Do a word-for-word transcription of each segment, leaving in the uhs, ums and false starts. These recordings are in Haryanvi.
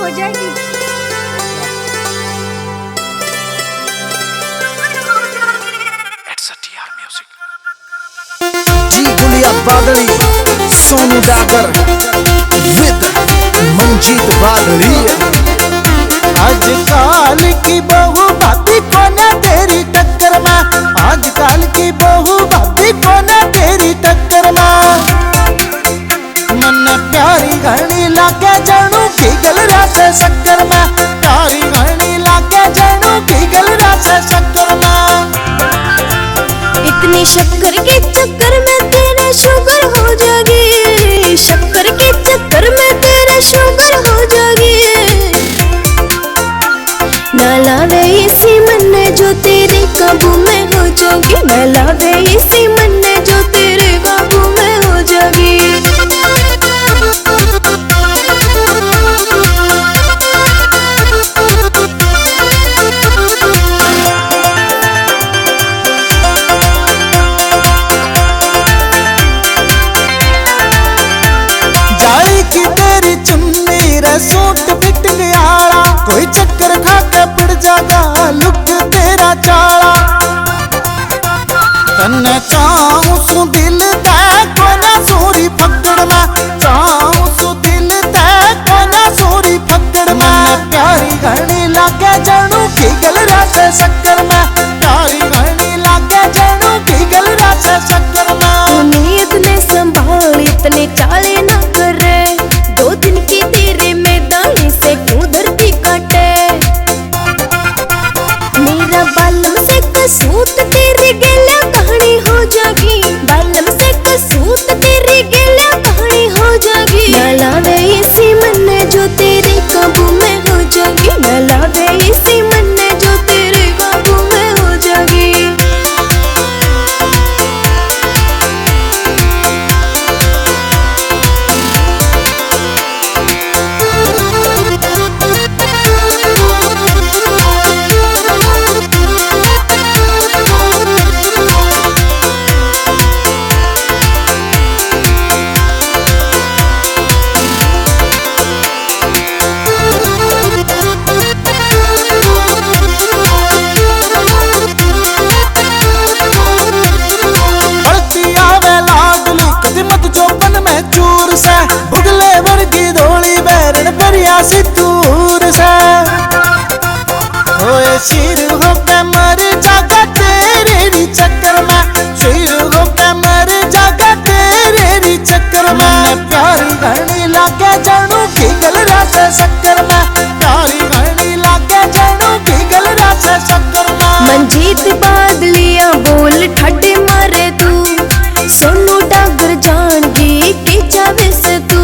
जी गुलिया बादली, सोनू डागर with मंजीत बादली। आजकल की बहू भाभी कोना तेरी टक्कर में, आजकल की बहू भाभी कोना तेरी टक्कर में। मन्ने प्यारी घणी लागे जानू पिघल रहा से शक्कर में, प्यारी घणी लागे जानू पिघल रहा से शक्कर में। इतनी शक्कर के चक्कर में तेरे शुगर हो जागी, शक्कर के चक्कर में तेरे शुगर हो जागी। ना लावे इसी मन्ने जो तेरे काबू में हो जागी, ना लावे इसी मन्ने जो तेरे काबू में हो जागी। जाली की तेरी चुन्नी रे सूट फिटिंग आला, कोई चक्कर खा के पड़ जागा लुक तेरा चाला। तन्ने चाहूं सू दिल तै कोना सोरी फकड़ में, चाहूं सू दिल तै कोना सोरी फकड़ में। प्यारी घणी लागे जानू पिघल रहा से शक्कर में, प्यारी घणी लागे जानू पिघल रहा से शक्कर में। तू नीयत ने संभाल, इतने चाले ना करे, दो दिन की तेरे मैदानी से क्यों धरती काटे। मेरा बालम से कसूत तेरी गेला कहानी हो जागी, बालम से कसूत तेरी गेला कहानी हो जागी। ना लावे इसी मन्ने जो तेरे काबू में हो जागी, ना लावे इसी मन्ने जो तेरे काबू में हो जागी। बढ़ती आवे लाडली, कदी मत जोबन में चूर से, बुगले वर्गी धोली बैरन परिया सितूर से। होए सिर होके मर जागा तेरे री चक्कर में, सिर होके मर जागा तेरे री चक्कर में। प्यारी घणी लागे जानू पिघल रहा से शक्कर में, प्यारी घणी लागे जानू पिघल रहा से शक्कर में। मंजीत बादलिया बोल ठाडे मारे तू, सोनू डागर जान की के जावे से तू।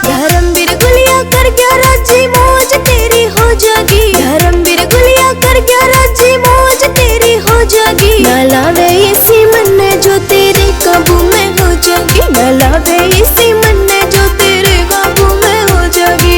धर्मवीर गुलिया कर गया राजी, मौज तेरी हो जागी। धर्मवीर गुलिया कर गया राजी, मौज तेरी हो जागी। ना लावे इसी मन्ने जो तेरे काबू में हो जागी, ना लावे इसी मन्ने जो तेरे काबू में हो जागी।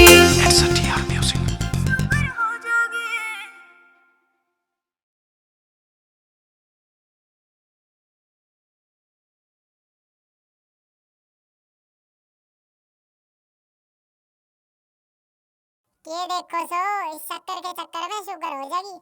के देखो सो, इस शक्कर के चक्कर में शुगर हो जागी।